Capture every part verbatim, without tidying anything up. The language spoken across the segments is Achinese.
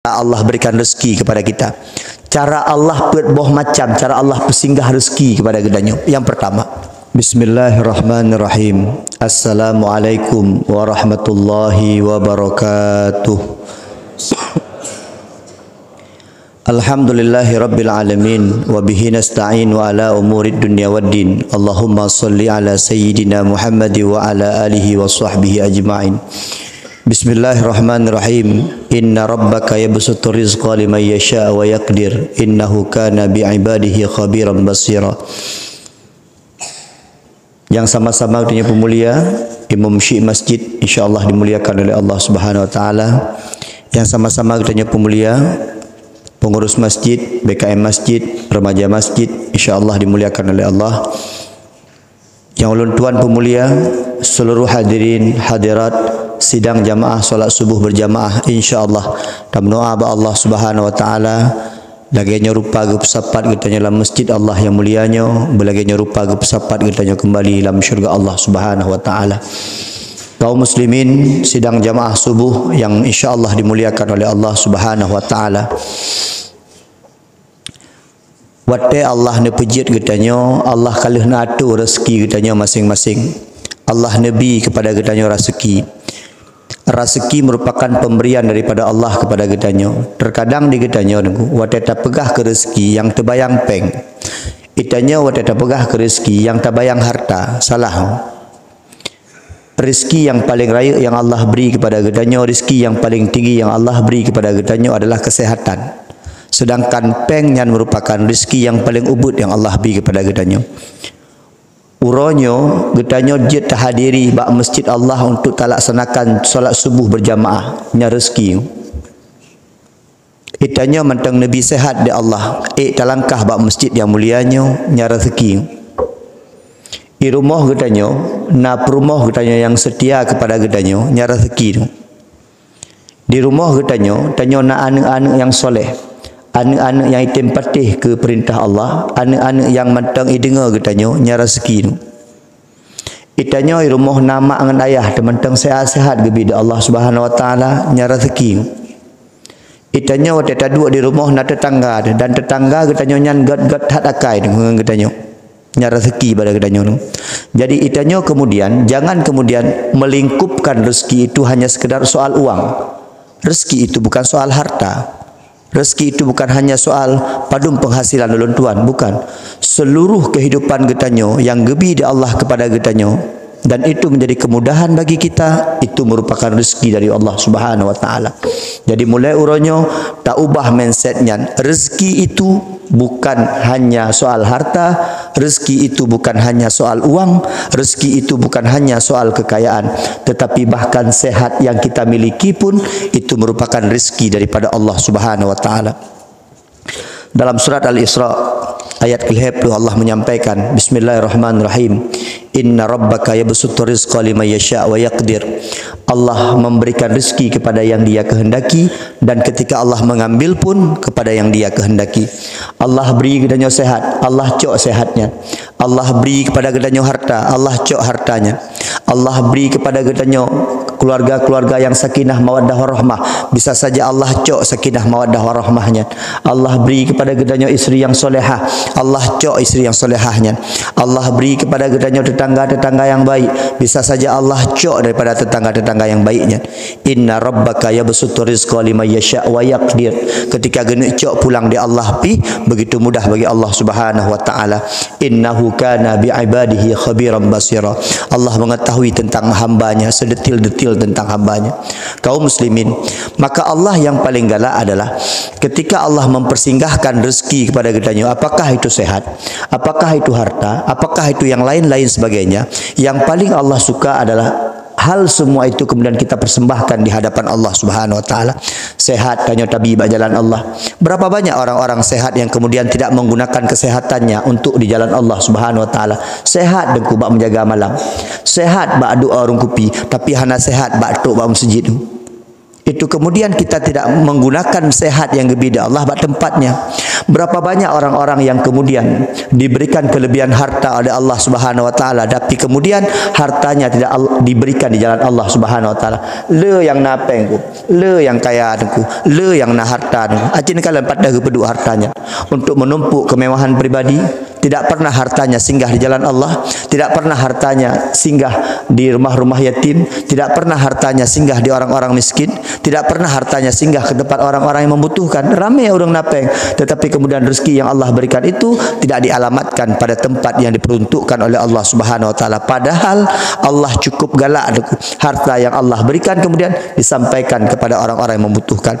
Allah berikan rezeki kepada kita. Cara Allah peuet boh macam, cara Allah peusinggah rezeki kepada geutanyoe. Yang pertama, Bismillahirrahmanirrahim. Assalamualaikum warahmatullahi wabarakatuh. Alhamdulillahi rabbil alamin, wa bihi nasta'in wa ala umurid dunya waddin. Allahumma salli ala sayyidina Muhammad wa ala alihi wa sahbihi ajma'in. Bismillahirrahmanirrahim. Inna rabbaka yabsutur rizqa liman yasha wa yaqdir. Innahu kana bi ibadihi khabiran basira. Yang sama-sama geutanyoe peumulia, imum syik masjid, insya Allah dimuliakan oleh Allah Subhanahu wa taala. Yang sama-sama geutanyoe peumulia, pengurus masjid, B K M masjid, remaja masjid, insya Allah dimuliakan oleh Allah. Nyang ulôn tuan peumulia, seluruh hadirin hadirat sidang jamaah salat subuh berjamaah, insya Allah tameudoa bak Allah Subhanahu wa taala, lagée nyoe rupa geupeusapat geutanyoe lam masjid Allah nyang mulia nyoe, beulagée nyoe rupa geupeusapat geutanyoe keumbali lam syurga Allah Subhanahu wa taala. Kaum muslimin, sidang jamaah subuh yang insya Allah dimuliakan oleh Allah Subhanahu wa taala. Watée Allah neupeujeuet geutanyoe, Allah ka lheueh neuatoe rezeki geutanyoe maséng-maséng. Allah neubi keupada geutanyoe raseuki. Raseuki meurupakan peumbrian daripada Allah keupada geutanyoe. Teukadang di geutanyoe, watée tapeugah keu raseuki nyang teubayang péng. Geutanyoe watée tapeugah keu raseuki nyang tabayang harta, salah. Rizki nyang paleng rayeuk nyang Allah bri keupada geutanyoe, rizki nyang paleng tinggi nyang Allah bri keupada geutanyoe adalah keuseuhatan. Seudangkan péng nyan meurupakan rizki nyang paleng ubit nyang Allah bri keupada geutanyoe. Uroe nyoe, geutanyoe jeuet tahadiri bak meuseujid Allah untuk talaksanakan salat subuh beujamaah, nyan rizki. Geutanyoe mantong neubi seuhat di Allah, ék talangkah bak meuseujid nyang mulia nyoe, nyan raseuki. Di rumoh geutanyoe, na peurumoh geutanyoe nyang seutia keupada geutanyoe, nyan raseuki. Di rumoh geutanyoe, tanyoe na aneuëk-aneuëk nyang soleh, aneuëk-aneuëk nyang item patéh keu peurintah Allah, aneuëk-aneuëk nyang mantong ideungoe geutanyoe, nyan raseuki. Geutanyoe di rumoh na mak ngon ayah teumantong seuhat-seuhat geubi di Allah Subhanahu wa Taala, nyan raseuki. Geutanyoe watée taduek di rumoh na teutangga, dan teutangga geutanyoe nyan gét-gét that akai ngon geutanyoe, nyan raseuki bak geutanyoe. Jadi geutanyoe kemudian, jangan kemudian melingkupkan rezeki itu hanya sekedar soal uang. Rezeki itu bukan soal harta. Rezeki itu bukan hanya soal padum penghasilan ulôn tuan, bukan. Seluruh kehidupan geutanyoe nyang geubi di Allah keupada geutanyoe, dan itu menjadi kemudahan bagi kita, itu merupakan rezeki dari Allah Subhanahu wa Taala. Jadi mulai uroe nyoe, taubah mindset nyan, rezeki itu bukan hanya soal harta, rezeki itu bukan hanya soal uang, rezeki itu bukan hanya soal kekayaan, tetapi bahkan sehat yang kita miliki pun itu merupakan rezeki daripada Allah Subhanahu wa Taala. Dalam surat Al-Isra ayat ke-lhée ploh, Allah menyampaikan, Bismillahirrahmanirrahim. Inna rabbaka yabsutur rizqa liman yasha wa yaqdir. Allah memberikan rezeki kepada yang Dia kehendaki, dan ketika Allah mengambil pun kepada yang Dia kehendaki. Allah bri geutanyoe sehat, Allah cok sehatnya. Allah bri kepada geutanyoe harta, Allah cok hartanya. Allah bri kepada geutanyoe keluarga-keluarga yang sakinah mawaddah warahmah, bisa saja Allah cok sakinah mawaddah warahmahnya. Allah bri kepada geutanyoe istri yang solehah, Allah cok istri yang solehahnya. Allah bri kepada geutanyoe tetangga-tetangga yang baik, bisa saja Allah cok daripada tetangga-tetangga yang baiknya. Inna rabbaka yabsutur rizqa liman yasha wa yaqdir. Ketika geuneuk cok pulang di Allah pih, begitu mudah bagi Allah Subhanahu wa Taala. Innahu kana bi ibadihi khabiran basira. Allah mengetahui tentang hambanya, sedetil-detil tentang hambanya. Kaum muslimin, maka Allah yang paling galak adalah ketika Allah mempersinggahkan rezeki kepada geutanyoe, apakah itu sehat, apakah itu harta, apakah itu yang lain-lain sebagainya, yang paling Allah suka adalah hal semua itu kemudian kita persembahkan di hadapan Allah Subhanahu wa Taala. Sehat tanyoe tabi bak jalan Allah. Berapa banyak orang-orang sehat yang kemudian tidak menggunakan kesehatannya untuk di jalan Allah Subhanahu wa Taala? Sehat teungku bak menjaga malam. Sehat bak doa ureuëng kupi, tapi hana sehat bak trok bak meuseujid tu. Itu kemudian kita tidak menggunakan sehat yang geubi di Allah bak tempatnya. Berapa banyak orang-orang yang kemudian diberikan kelebihan harta oleh Allah Subhanahu wa Taala, tapi kemudian hartanya tidak al- diberikan di jalan Allah Subhanahu wa Taala. Le nyang na péng ku, le nyang kaya teungku, le nyang na harta teungku. Aci neukalon pat dah geupeuduek hartanya untuk menumpuk kemewahan pribadi. Tidak pernah hartanya singgah di jalan Allah, tidak pernah hartanya singgah di rumah-rumah yatim, tidak pernah hartanya singgah di orang-orang miskin, tidak pernah hartanya singgah ke tempat orang-orang yang membutuhkan. Ramé ureuëng na péng, tetapi kemudian rezeki yang Allah berikan itu tidak dialamatkan pada tempat yang diperuntukkan oleh Allah Subhanahu wa Taala. Padahal Allah cukup galak, harta yang Allah berikan kemudian disampaikan kepada orang-orang yang membutuhkan.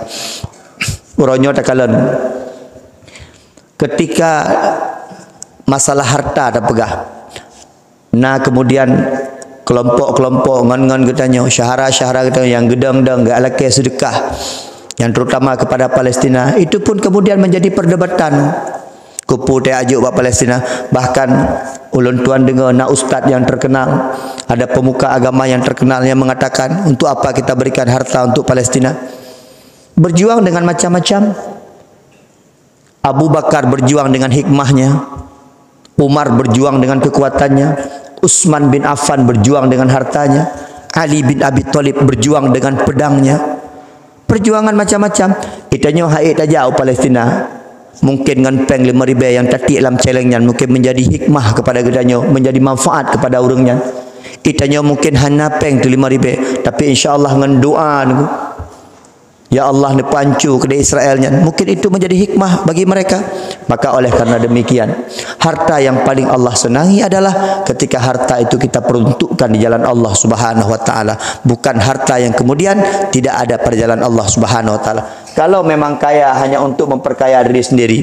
Uroe nyoe takalon, ketika masalah harta tapeugah, na kemudian kelompok-kelompok ngon-ngon geutanyoe, syahara-syahara geutanyoe nyang geudong-dong geualakée seudeukah, yang terutama kepada Palestina, itu pun kemudian menjadi perdebatan. Kupu teuajuk bak Palestina, bahkan ulôn tuan deungoe na ustaz yang terkenal, ada pemuka agama yang terkenal yang mengatakan, untuk apa kita berikan harta untuk Palestina? Berjuang dengan macam-macam. Abu Bakar berjuang dengan hikmahnya, Umar berjuang dengan kekuatannya, Utsman bin Affan berjuang dengan hartanya, Ali bin Abi Thalib berjuang dengan pedangnya. Perjuangan macam-macam. Itanyoe hai tajak u Palestina, mungkin ngon péng lima ribée nyang tatiek lam céléng nyan mungkin menjadi hikmah kepada geutanyoe, menjadi manfaat kepada ureuëng nyan. Itanyoe mungkin hana péng tu lima ribée, tapi insya Allah ngon doa nunggu. Ya Allah, neupancu keudeh Israel nyan. Mungkin itu menjadi hikmah bagi mereka. Maka oleh karena demikian, harta yang paling Allah senangi adalah ketika harta itu kita peruntukkan di jalan Allah Subhanahu wa Taala, bukan harta yang kemudian tidak ada pada jalan Allah Subhanahu wa Taala. Kalau memang kaya hanya untuk memperkaya diri sendiri,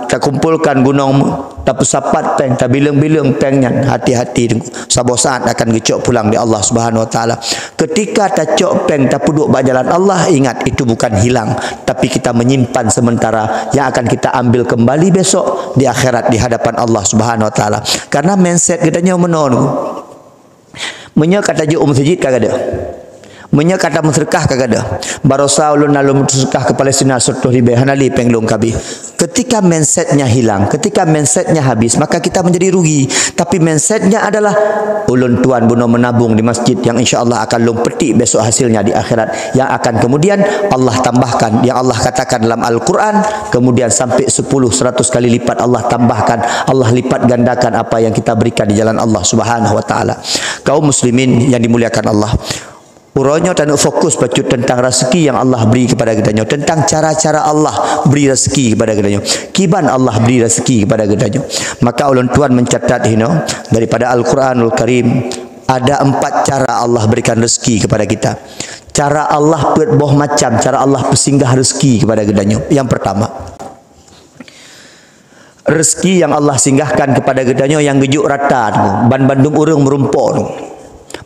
takumpulkan gunong, tapeusapat péng, tabileueng-bileueng péng nyan, hati-hati teungku. Saboh saat akan geucok pulang di Allah Subhanahu wa Taala. Ketika tacok péng tapeuduek bak jalan Allah, ingat, itu bukan hilang, tapi kita menyimpan sementara yang akan kita ambil kembali besok di akhirat di hadapan Allah Subhanahu wa Taala. Karena mindset geutanyoe meunoe teungku. Meunyoe ka tajok u meuseujid ka gadôh. Meunyoe ka tameuseudeukah ka gadôh. Barosa ulôn na lôn meuseudeukah keu Palestina seratus ribée, hana lé péng lôn kabi. Ketika mindsetnya hilang, ketika mindsetnya habis, maka kita menjadi rugi. Tapi mindsetnya adalah, ulôn tuan bunoe meunabung di masjid yang insya Allah akan lôn petik besok hasilnya di akhirat. Yang akan kemudian Allah tambahkan, yang Allah katakan dalam Al-Quran, kemudian sampai sepuluh, seratus kali lipat Allah tambahkan, Allah lipat gandakan apa yang kita berikan di jalan Allah Subhanahu wa Taala. Kaum muslimin yang dimuliakan Allah, uroe nyoe taneuk fokus bacut tentang rezeki yang Allah beri kepada geutanyoe, tentang cara-cara Allah beri rezeki kepada geutanyoe, kiban Allah beri rezeki kepada geutanyoe. Maka ulôn tuan mencatat hino daripada Al-Quranul Karim, ada empat cara Allah berikan rezeki kepada kita. Cara Allah peuet boh macam cara Allah peusinggah rezeki kepada geutanyoe. Yang pertama, rezeki yang Allah singgahkan kepada geutanyoe nyang geujok rata teungku, ban bandum ureuëng meurumpok teungku.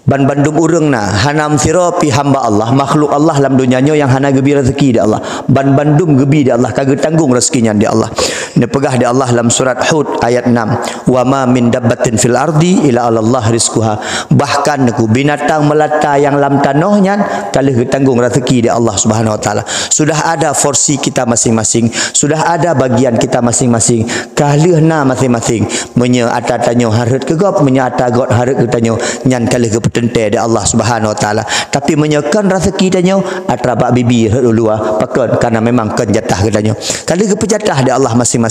Ban bandum ureuëng na, hana meusidroe pih hamba Allah, makhluk Allah lam donya nyoe nyang hana geubi rezeki di Allah. Ban bandum geubi di Allah, ka geutanggong rezeki nyan di Allah. Neupeugah di Allah lam surat Hud ayat enam, "Wa ma min dabbatin fil ardi illa 'alallah rizquha." Bahkan teungku, binatang meulata nyang lam tanoh nyan ka lheueh geutanggong rezeki di Allah Subhanahu wa Taala. Sudah ada porsi kita masing-masing, sudah ada bagian kita masing-masing, ka lheueh na masing-masing. Meunyoe ata tanyoe hareuet keu gob, meunyoe ata gob hareuet keu tanyoe, nyan ka lheueh geupeuteuntée di Allah Subhanahu wa Taala. Tapi meunyoe kon rezeki tanyoe, atra bak bibi rhot u luwa, pakon? Karena memang kon jatah geutanyoe. Ka lheueh geupeujatah di Allah masing-masing.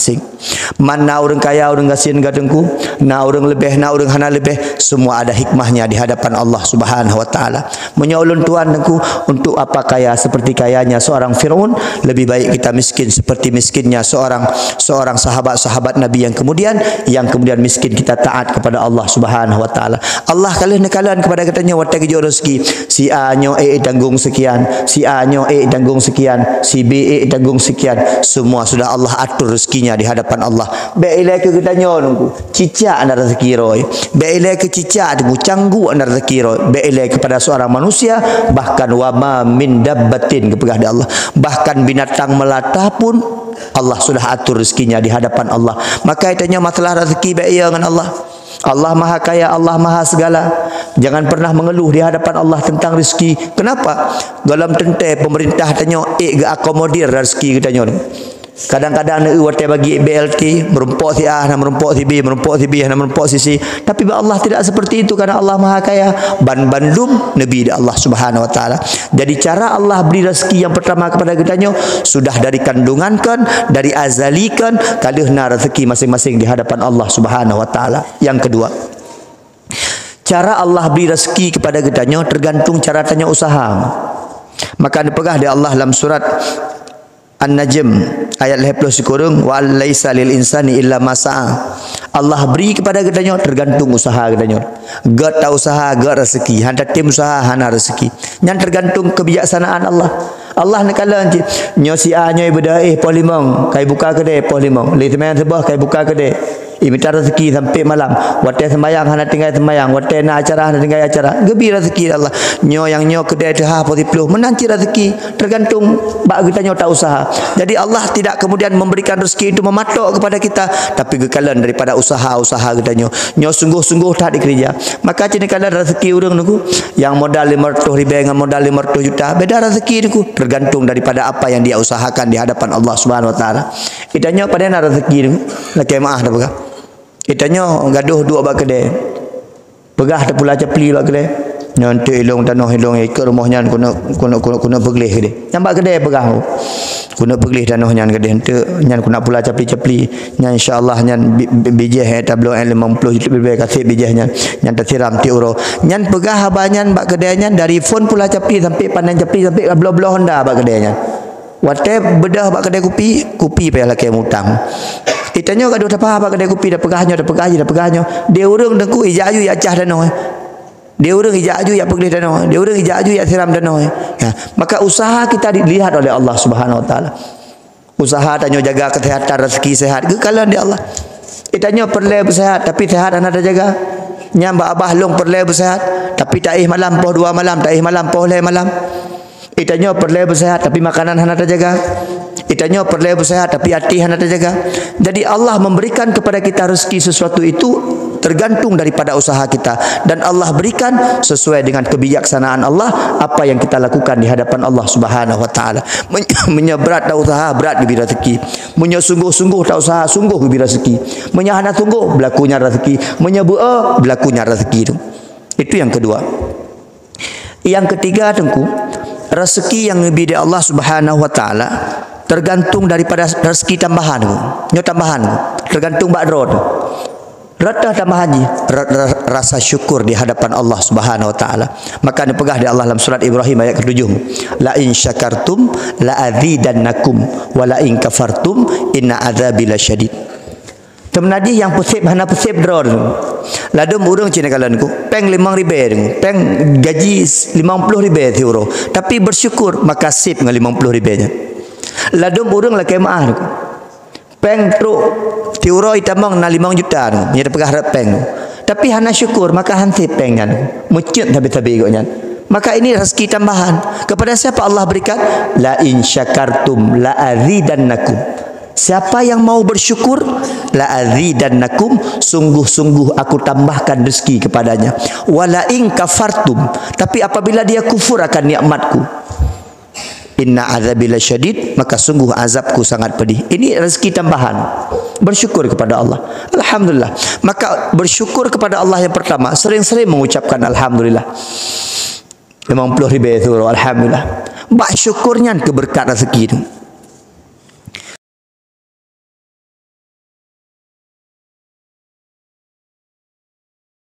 Man na ureuëng kaya, ureuëng gasien ka teungku, na ureuëng leubeh, na ureuëng hana leubeh, semua ada hikmahnya di hadapan Allah Subhanahu wa Taala. Meunyoe ulôn tuan teungku, untuk apa kaya seperti kayanya seorang Firaun, lebih baik kita miskin seperti miskinnya seorang seorang sahabat-sahabat Nabi yang kemudian yang kemudian miskin kita taat kepada Allah Subhanahu wa Taala. Allah ka lheueh neukalon kepada geutanyoe watée geujok rezeki. Si A nyoe ék tanggong sekian, si A nyoe ék tanggong sekian, si B ék tanggong sekian. Semua sudah Allah atur rezekinya di hadapan Allah. Bék ilée keu geutanyoe teungku, cicak na rezeki roe. Bék ilée keu cicak teungku, cangguk na rezeki roe. Bék ilée kepada seorang manusia, bahkan wa ma min dabbatin, geupeugah di Allah. Bahkan binatang melata pun Allah sudah atur rezekinya di hadapan Allah. Maka tanyoe masalah rezeki bék iya ngon Allah. Allah Maha Kaya, Allah Maha Segala. Jangan pernah mengeluh di hadapan Allah tentang rezeki. Kenapa? Gohlom teuntée pemerintah tanyoe ék geuakomodir rezeki geutanyoe. Kadang-kadang na watée bagi B L T, meurumpok si A, na meurumpok si B, meurumpok si B, na meurumpok si C. Tapi bak Allah tidak seperti itu, karena Allah Maha Kaya. Ban-, bandum neubi di Allah Subhanahu wa Taala. Jadi, cara Allah beri rezeki yang pertama kepada geutanyoe, sudah dari kandungan kan, dari azali kan, ka lheueh na rezeki masing-masing di hadapan Allah Subhanahu wa Taala. Yang kedua, cara Allah beri rezeki kepada geutanyoe tergantung cara tanyoe usaha. Maka neupeugah di Allah lam surat An-Najm ayat lhée ploh sikureueng, "Wa laisa lil insani illa ma sa'a." Allah beri kepada geutanyoe tergantung usaha geutanyoe. Gét ta usaha, gét rezeki. Han tatem usaha, hana rezeki. Nyan tergantung kebijaksanaan Allah. Allah neukalon cit. Nyoe si A nyoe ibadah, eh, poh limong, kai buka keudée poh limong. Lé seumayang suboh, kai buka keudée. Imita rezeki sampai malam. Watée seumayang hana tinggai seumayang, watée na acara hana tinggai acara. Geubi rezeki Allah. Nyoe nyang nyoe keudée teuhah poh siplôh, meunan cit rezeki. Tergantung bak geutanyoe ta usaha. Jadi Allah tidak kemudian memberikan rezeki itu mematok kepada kita, tapi geukalon daripada usaha-usaha geutanyoe. Nyoe sungguh-sungguh that dikeurija. Maka cit neukalon rezeki ureuëng nunggu. Nyang modal lima ratus ribée ngon modal lima ratus juta, beda rezeki nunggu. Tergantung daripada apa yang dia usahakan di hadapan Allah Subhanahu wa Taala. Geutanyoe padahai na rezeki nunggu. Lakée meuáh dah peugah. Geutanyoe gadoh duek bak keudée. Peugah tapula capli bak keudée. Nyoe eunteuk ilong tanoh ilong ikot rumoh nyan keuneuk, keuneuk, keuneuk, keuneuk peugleh keudée. Nyan bak keudée peugah. Keuneuk peugleh tanoh nyan keudée eunteuk, nyan keuneuk pula capli-capli. Nyan insya Allah nyan bi-, bi-, bijéh, eh, tabloe, eh, limong ploh juta ribée kaseb bijéh nyan. Nyan tasiram tiep uroe. Nyan peugah haba nyan bak keudée nyan dari phon pula capli sampai pandang capli sampai bloe-bloe honda bak keudée nyan. Watée beudôh bak keudée kupi, kupi payah lakée mutang. Geutanyoe gadoh tapah bak keudée kupi, tapeugah nyoe, tapeugah jih, tapeugah nyoe. Di ureuëng teungku ijak aju jak cah tanoh, eh. Di ureuëng ijak aju jak peugleh tanoh, eh. Di ureuëng ijak aju jak siram tanoh, eh. Ya, maka usaha kita dilihat oleh Allah Subhanahu wa Taala. Usaha tanyoe jaga kesehatan, rezeki sehat, geukalon di Allah. Geutanyoe peureulée beuseuhat, tapi seuhat hana tajaga. Nyan bak babah lôn peureulée beuseuhat, tapi taéh malam poh dua malam, taéh malam poh lhée malam. Geutanyoe peureulée beuseuhat, tapi makanan hana tajaga. Geutanyoe peureulée beuseuhat, tapi até hana tajaga. Jadi, Allah memberikan kepada kita rezeki sesuatu itu tergantung daripada usaha kita. Dan Allah berikan sesuai dengan kebijaksanaan Allah, apa yang kita lakukan di hadapan Allah Subhanahu wa Taala. Meunyoe brat ta usaha, brat geubi rezeki. Meunyoe sungguh-sungguh ta usaha, sungguh geubi rezeki. Meunyoe hana sungguh, beulaku nyan rezeki. Meunyoe beu-e, beulaku nyan rezeki tu. Itu yang kedua. Yang ketiga, teungku, rezeki nyang neubi di Allah Subhanahu wa Taala tergantung daripada rezeki tambahan, teungku. Nyoe tambahan, teungku. Tergantung bak droe, teungku. Rata tambahan jih, ra-, ra-, rasa syukur di hadapan Allah Subhanahu wa Taala. Maka neupeugah di Allah lam surat Ibrahim ayat ketujuh, "La in syakartum la azidannakum, wa la in kafartum inna azabi lasyadid." Teuma jih nyang peuseb hana peuseb droe, teungku. Ladôm ureuëng cit neukalon, teungku, péng limong ribée, teungku, péng gaji limong ploh ribée siuroe, tapi bersyukur maka seb ngon limong ploh ribée nyan. Ladôm ureuëng lakée meuáh, teungku. Péng trok siuroe itamong na limong juta, teungku, meunyoe tapeugah rot péng, teungku. Tapi hana syukur maka han seb péng nyan, teungku. Meucit sabe-sabe gobnyan. Maka ini rezeki tambahan. Kepada siapa Allah berikan? "La in syakartum la azidannakum." Siapa yang mau bersyukur, la azidannakum, sungguh-sungguh aku tambahkan rezeki kepadanya. Wa la in kafartum, tapi apabila dia kufur akan nikmatku, inna azabi lasyadid, maka sungguh azabku sangat pedih. Ini rezeki tambahan. Bersyukur kepada Allah. Alhamdulillah. Maka bersyukur kepada Allah yang pertama, sering-sering mengucapkan alhamdulillah. Limong ploh ribée siuroe, alhamdulillah. Bak syukur nyan keu beureukat rezeki tu.